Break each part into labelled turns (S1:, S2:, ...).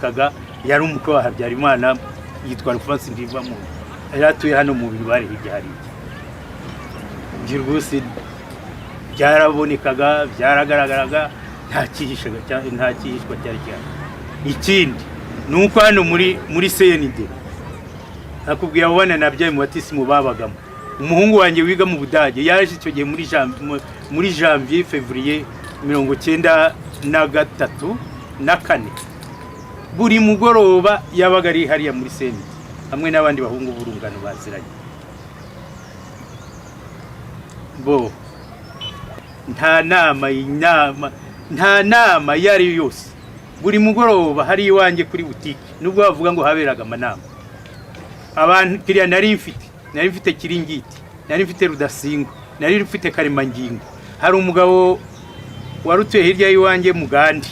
S1: Kaga yari umukwe wa Habyarimana, yitwa Alphonse Ndivamo, yari atuye hano mu bari hirya hariya. Ibyo rwose byarabonekaga, byaragaragaraga, nta cyihishaga, nta cyihishwa cyari gihari. Ikindi ni uko hano muri CND, nakubwiye abo bana nabyaye mu batisimu babagamo. Umuhungu wanjye wiga mu Budage yaje icyo gihe muri janvier, février 93 na 4. Buri mugoroba yabaga ari hariya muri CND hamwe n'abandi bahungu b'urungano baziranye. Bo nta nama, inama, nta nama iyo ari yo yose, buri mugoroba hari iwanjye kuri butike, nubwo bavuga ngo haberaga amanama. Abantu kiriya nari mfite Kiringiti, nari mfite Rudasingwa, nari mfite Karemangingo. Hari umugabo wari utuye hirya y'iwanjye, Mugande.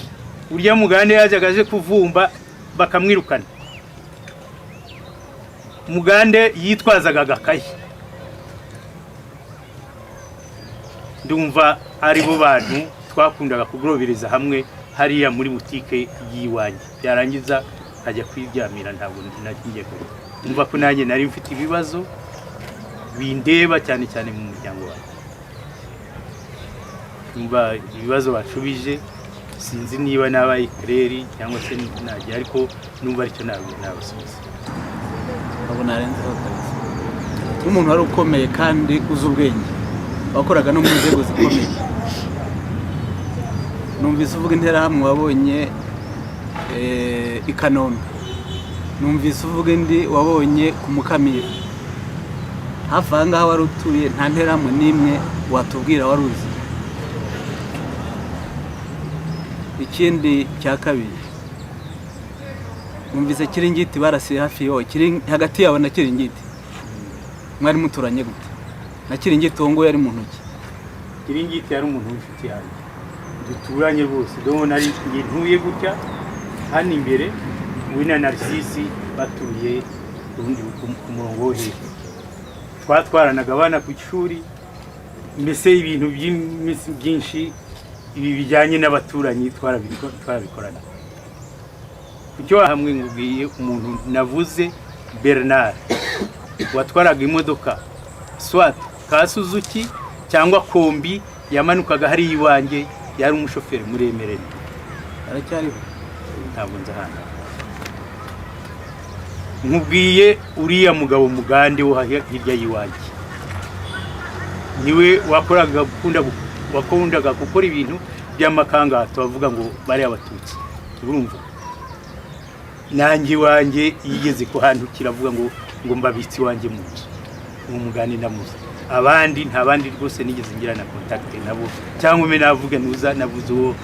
S1: Urya Mugande yajyaga aje kuvumba bakamwirukana. Mugande yitwazaga agakayi. Ndumva ari bo bantu twakundaga kugorobereza hamwe hariya muri butike y'iwanjye, byarangiza nkajya kwiryamira, ntabwo nagiye kure. Numva ko nanjye nari mfite ibibazo bindeba cyane cyane mu muryango wanjye. Numva ibibazo bacubije, sinzi niba nabaye clair cyangwa se nagira, ariko numva aricyo nabasubiza.
S2: Ntabwo narenzeho kabisa. Nk'umuntu wari ukomeye kandi uzi ubwenge, wakoraga no mu nzego zikomeye, numvise uvuga Interahamwe wabonye i Kanombe, numvise uvuga indi wabonye ku Mukamira. Hafi aha ngaha wari utuye, nta nterahamwe n'imwe watubwira wari uzi? Ikindi cya kabiri, numvise Kiringiti barasiye hafi yowe. Hagati yawe na Kiringiti mwari muturanye gute? Na Kiringiti uwo nguwo yari mu ntoki?
S1: Kiringiti yari umuntu w'inshuti yanjye duturanye rwose. Dore nari njye ntuye gutya hano imbere, we na Narcisse batuye urundi ku murongo wo hepfo. Twatwaranaga abana ku ishuri, mbese ibintu by'iminsi byinshi ibi bijyanye n'abaturanyi twarabikorana. Ku cyo hamwe ngubwiye umuntu navuze, Bernard, watwaraga imodoka swat ka Suzuki cyangwa kombi, yamanukaga hariya iwanjye, yari umushoferi muri MRN.
S2: Aracyariho?
S1: Ntabwo nzi ahantu. Nkubwiye uriya mugabo Mugande wo hirya y'iwanjye, niwe wakundaga gukora ibintu by'amakangato, bavuga ngo bariya Abatutsi. Urumva nanjye iwanjye yigeze kuhandukira avuga ngo mbabitse iwanjye mu nzu. Uwo Mugande ndamuzi. Abandi nta bandi rwose nigeze ngira na contact nabo, cyangwa mbe navuga nuza navuze uwo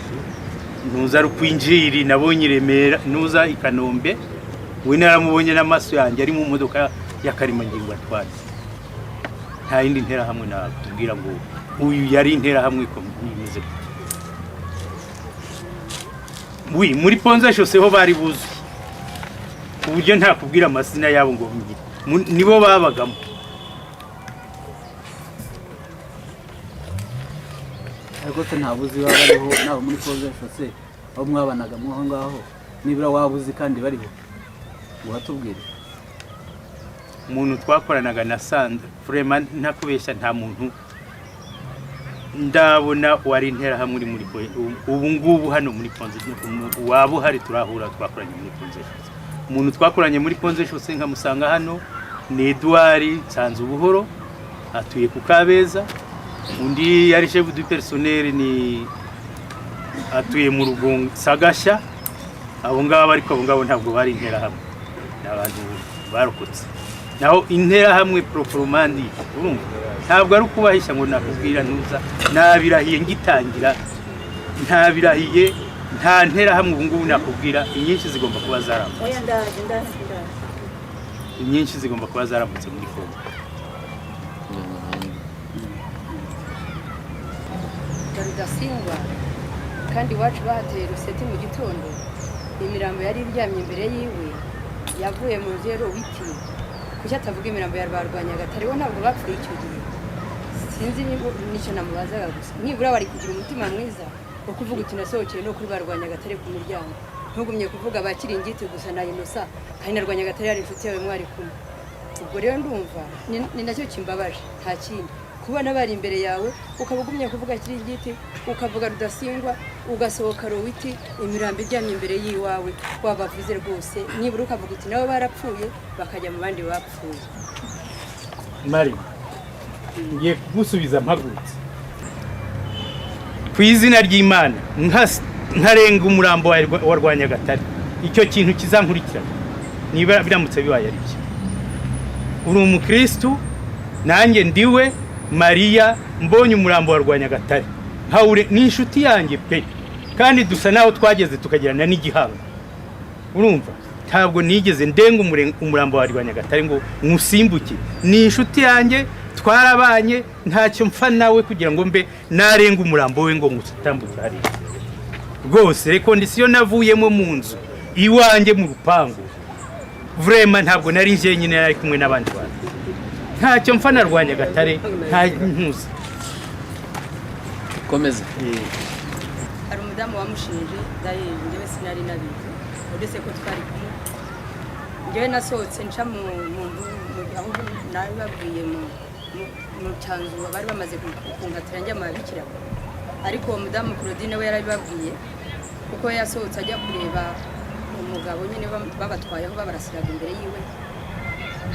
S1: ntuza Rukwinjiri nabonye i Remera, nuza i Kanombe, we naramubonye n'amaso yanjye ari mu modoka ya Karimangingo atwaye. Nta yindi nterahamwe nakubwira ngo uyu yari interahamwe imeze gutya. Wi muri Ponts et Chaussées ho bari buzuye, ku buryo ntakubwira amazina yabo ngo nibo babagamo.
S2: Ariko se ntabwo uzi baba bariho nabo muri Ponts et Chaussées aho mwabanaga aho ngaho? Nibura waba uzi kandi bariho ngo uhatubwire.
S1: Umuntu twakoranaga na Sandra, vraiment ntakubeshya, nta muntu ndabona wari interahamwe uri muri ubu ngubu hano muri Ponts, waba uhari turahura twakoranye muri Ponts et Chaussées. Umuntu twakoranye muri Ponts et Chaussées nkamusanga hano ni Edouard Nsanzubuhoro, atuye ku Kabeza. Undi yari chef du personnel, ni atuye mu Rugunga, Sagashya. Abo ngabo, ariko abo ngabo ntabwo bari interahamwe, ni abantu barokotse. Naho interahamwe proprement, urumva ntabwo ari ukubahisha ngo nakubwira ntuza, nabirahiye ngitangira, ntabirahiye, nta nterahamwe ubu ngubu nakubwira. Inyinshi zigomba kuba zaramutse.
S3: Oya, ndaje, ndaje, ndaje.
S1: Inyinshi zigomba kuba zaramutse muri Kongo.
S4: Rudasingwa kandi iwacu bahateye ruseti mu gitondo, imirambo yari iryamye imbere yiwe, yavuye mu nzu yari uwiti. Kuki atavuga imirambo ya Rwarwanyagatare? We ntabwo bapfuye icyo gihe. Sinzi nicyo namubazaga gusa, nibura wari kugira umutima mwiza wo kuvuga uti nasohokeye no kuri ba Rwanyagatare ku miryango. Ntugumye kuvuga ba Kiringiti gusa na Inosa, kandi na Rwanyagatare yari inshuti yawe, mwari kumwe. Ubwo rero ndumva ni nacyo kimbabaje, nta kindi. Kubona bari imbere yawe, ukaba ugumye kuvuga Kiringiti, ukavuga Rudasingwa, ugasohoka Rowiti, imirambo iryamye imbere y'iwawe, wabavuze rwose nibura ukavuga uti nabo barapfuye, bakajya mu bandi bapfuye.
S1: Mari, ngiye kugusubiza mpagurutse ku izina ry'Imana, nkarenga umurambo wa Rwanyagatare. Icyo kintu kizankurikirana niba biramutse bibaye ari byo. Uri umukristu, nanjye ndiwe. Mariya, mbonye umurambo wa Rwanyagatare nkawure, ni inshuti yanjye pe, kandi dusa naho twageze tukagirana n'igihango. Urumva, ntabwo nigeze ndenga umurambo wa Rwanyagatare ngo nywusimbuke. Ni inshuti yanjye, twarabanye, ntacyo mpfa nawe kugira ngo mbe narenga umurambo we ngo ngutambuke hariya. Rwose recondition navuyemo mu nzu iwanjye mu rupangu, vraiment ntabwo nari njyenyine, nari kumwe n'abandi bantu. Ntacyo mpfa na Rwanyagatare, nta ntuzi.
S3: Komeza.
S4: Hari umudamu wamushinje dayeri, njyewe sinari nabizi, uretse ko twari kumwe. Njyewe nasohotse nca mu aho nabibabwiye mu cyanzu, bari bamaze kunkatira njya mu babikira. Ariko uwo mudamu Claudine we yarabibabwiye, kuko yasohotse ajya kureba umugabo nyine babatwayeho, babarasiraga imbere yiwe.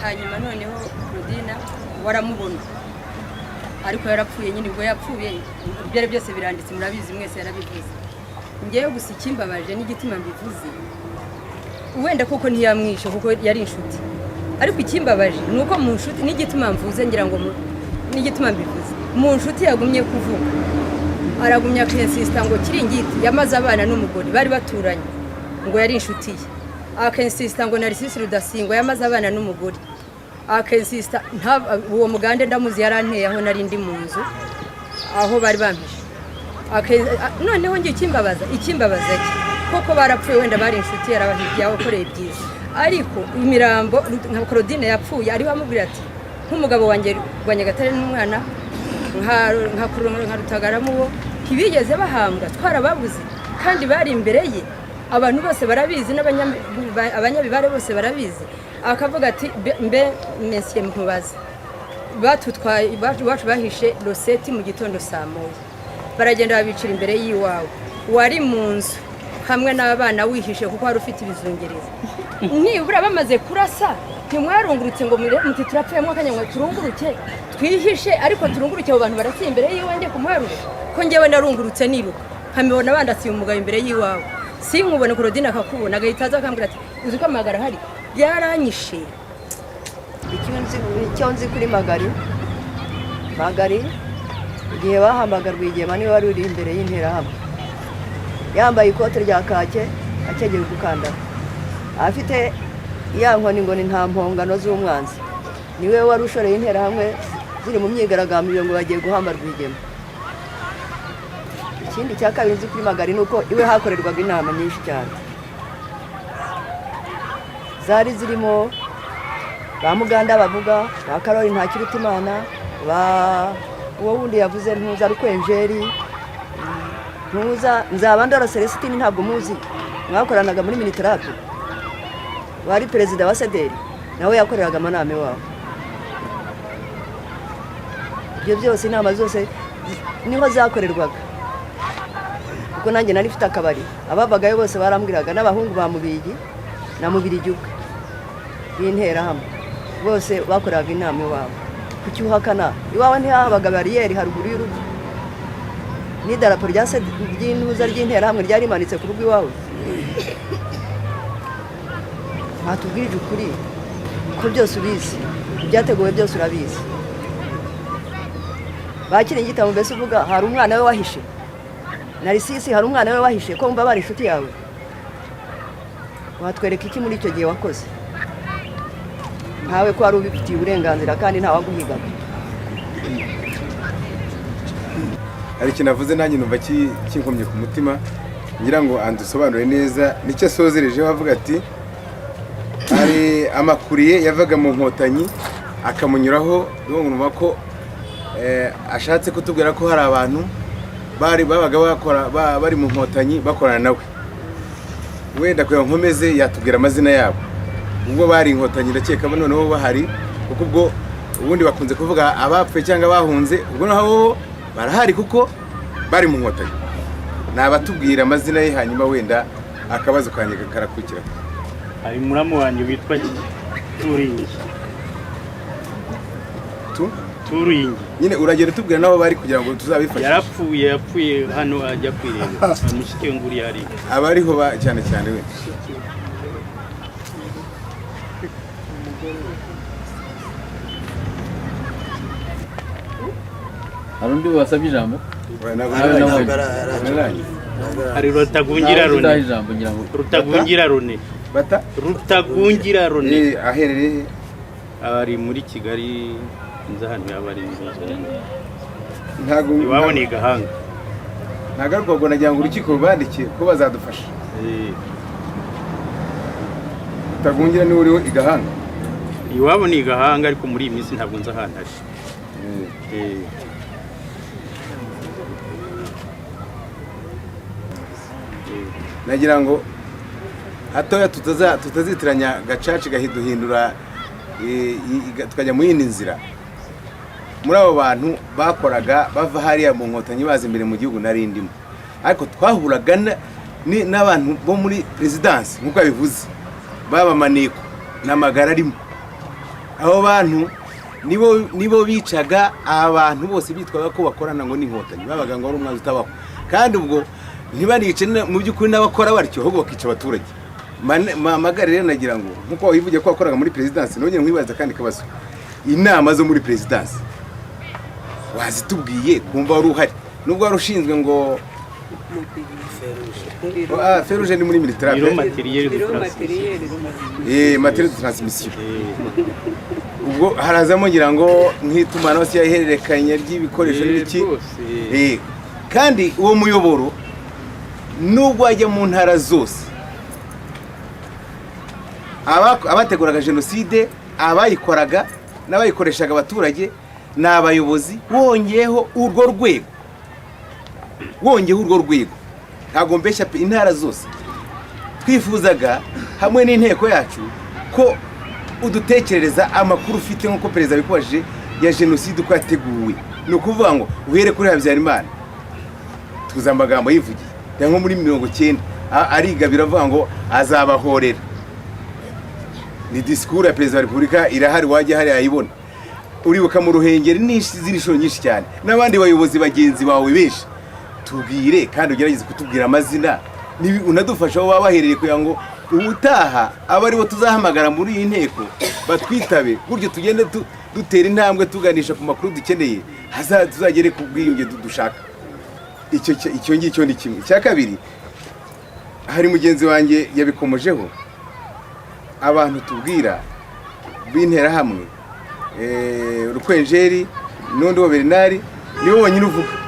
S4: Hanyuma noneho Claudine waramubona, ariko yarapfuye nyine. Ubwo yapfuye, ibyo ari byose biranditse, murabizi mwese, yarabivuze. Ngewe gusa ikimbabaje n'igituma mbivuze, wenda koko ntiyamwishe kuko yari inshuti, ariko ikimbabaje ni uko mu nshuti, n'igituma mvuze, ngira ngo n'igituma mbivuze, mu nshuti yagumye kuvuga, aragumya akensisita ngo Kiringiti yamaze abana n'umugore bari baturanye, ngo yari inshuti ye. Akensisita ngo Narisisi Rudasingwa yamaze abana n'umugore, akensisita. Uwo mugande ndamuzi, yaranteye aho nari ndi mu nzu aho bari bampishe. Noneho njye ikimbabaza cye koko barapfuye, wenda bari inshuti, yarabahigiye, abakoreye byiza, ariko imirambo nka Claudine yapfuye ariho amubwira ati nk'umugabo wanjye Rwanyagatare n'umwana nka Rutagaramubo ntibigeze bahambwa, twarababuze kandi bari imbere ye. Abantu bose barabizi, abanyabibare bose barabizi. Akavuga ati mbe monsieur nkubaze, batutwaye iwacu, bahishe roseti mu gitondo saa moya, baragenda babicira imbere y'iwawe, wari mu nzu hamwe n'abana, wihishe kuko wari ufite ibizungereza. Nibura bamaze kurasa ntimwarungurutse ngo muti turapfuye akanya ngo turunguruke twihishe, ariko turunguruke abo bantu barasiye imbere y'iwanjye kumuharura? Ko njyewe narungurutse niruka, nkamibona bandasiye umugabo imbere y'iwawe, sinkubone. Claudine akakubona, agahita aza akambwira ati uzi ko amagara ahari, byaranyishe.
S5: Icyo nzi kuri Magari, Magari igihe bahambaga Rwigema niwe wari uri imbere y'Interahamwe, yambaye ikote rya kake, akenyeye umukandara, afite ya nkoni ngo ni nta mpongano z'umwanzi. Niwe wari ushoreye Interahamwe ziri mu myigaragambyo ngo bagiye guhamba Rwigema. Ikindi cya kabiri nzi kuri Magari ni uko iwe hakorerwaga inama nyinshi cyane, zari zirimo ba Muganda bavuga, ba Karori Ntakirutimana, ba uwo wundi yavuze ntuza Rukwenjeri, ntuza Nzabandora Celestine, ntabwo muzi, mwakoranaga muri Minitarape, wari perezida wa CDR, nawe yakoreraga amanama iwabo. Ibyo byose, inama zose niho zakorerwaga, kuko nanjye nari mfite akabari, abavagayo bose barambwiraga, n'abahungu ba Mubigi na Mubirigi ubwe b'Interahamwe bose bakoreraga inama iwabo. Kuki uhakana? Iwawe ntihabaga bariyeri haruguru y'urugo, n'idarapo rya se ry'intuza ry'Interahamwe ryari rimanitse ku rugo iwawe? Watubwirije ukuri ko byose ubizi, ibyateguwe byose urabizi. Bakiri igitabo mbese uvuga, hari umwana we wahishe Narisisi, hari umwana we wahishe, ko wumva bari inshuti yawe? Watwereka iki muri icyo gihe wakoze ntawe, ko wari ubifitiye uburenganzira kandi ntawaguhigaga?
S6: Hari ikintu avuze nanjye numva kinkomye ku mutima, ngira ngo andusobanure neza. Nicyo asozerejeho avuga ati hari amakuriye yavaga mu Nkotanyi akamunyuraho. Numva ko ashatse kutubwira ko hari abantu bari babaga bakora bari mu Nkotanyi bakorana nawe. Wenda kugira ngo nkomeze, yatubwira amazina yabo ubwo bari Inkotanyi, ndakeka noneho bahari, kuko ubwo ubundi bakunze kuvuga abapfuye cyangwa abahunze, ubwo naho bo barahari kuko bari mu Nkotanyi. Ni abatubwira amazina ye, hanyuma wenda akabazo kanjye karakurikira.
S1: Hari muramu wanjye witwa Turingi.
S6: Tu?
S1: Turingi.
S6: Nyine uragenda utubwira n'aho bari kugira ngo tuzabifashishe.
S1: Yarapfuye, yapfuye hano ajya kwireba mushiki we nguriya hariya.
S6: Abariho cyane cyane we.
S3: Hari undi wasabye ijambo?
S6: Oya, ntabwo
S3: Nawe
S6: nararangiye.
S3: nawe.
S6: Nararangiye.
S1: Hari Rutagungira
S3: Nawe udaha
S1: Rone.
S3: ijambo ngira ngo.
S1: Rutagungira Rone.
S6: Bata.
S1: Rutagungira Rone.
S6: Aherereye he?
S1: Ari muri Kigali, nzi ahantu yaba ari.
S6: Ntabwo
S1: Iwabo ni i Gahanga.
S6: Ntabwo ari ubwo, nagira ngo urukiko rubandikiye ko bazadufasha. Rutagungira niwe uriho i Gahanga?
S1: Iwabo ni i Gahanga, ariko muri iyi minsi ntabwo nzi ahantu ari.
S6: Nagira ngo hatoya tutazitiranya gacaca igahiduhindura, tukajya mu yindi nzira. Muri abo bantu bakoraga bava hariya mu Nkotanyi baza imbere mu gihugu, nari ndimo, ariko twahuraga n'abantu bo muri perezidansi nk'uko yabivuze, baba maneko n'amagara arimo. Abo bantu nibo bicaga abantu bose bitwaga ko bakorana ngo n'Inkotanyi, babaga ngo ari umwanzi utabaho, kandi ubwo ntibanice mu by'ukuri n'abakora batyo, ahubwo bakica abaturage. Magare rero nagira ngo nk'uko wivugiye ko wakoraga muri perezidansi, nongere nkwibaza kandi kabazo: inama zo muri perezidansi wazitubwiye, kumva wari uhari, nubwo wari ushinzwe ngo feruje ni muri military.
S1: Biro matériel de
S4: Biro
S1: transmission.
S4: matériel de transmission.
S6: Matériel de transmission. Ubwo harazamo ngira ngo nk'itumanaho se, ihererekanya ry'ibikoresho n'ibiki.
S1: Rwose.
S6: Kandi uwo muyoboro nubwo wajya mu ntara zose, abateguraga jenoside, abayikoraga n'abayikoreshaga abaturage ni abayobozi. Wongeyeho urwo rwego, wongeyeho urwo rwego, ntabwo mbeshya pe, intara zose twifuzaga hamwe n'inteko yacu ko udutekerereza amakuru ufite nk'uko perezida abikubajije ya jenoside uko yateguwe. Ni ukuvuga ngo uhere kuri Habyarimana, tuzi amagambo yivugiye ya nko muri 90 arigabira avuga ngo azabahorera. Ni disikuru ya perezida wa repubulika irahari, wajya hariya yayibona. Uribuka mu Ruhengeri n'izindi nshuro nyinshi cyane n'abandi bayobozi bagenzi bawe benshi. Tubwire kandi ugerageze kutubwira amazina, unadufasha aho baba baherereye kugira ngo ubutaha abe aribo tuzahamagara muri iyi nteko batwitabe, gutyo tugende dutera intambwe tuganisha ku makuru dukeneye, tuzagere ku bwiyunge dushaka. Icyo ngicyo ni kimwe. Icya kabiri, hari mugenzi wanjye yabikomojeho, abantu tubwira b'Interahamwe, Rukwenjeri n'undi wa Bernard, nibo bonyine uvuga.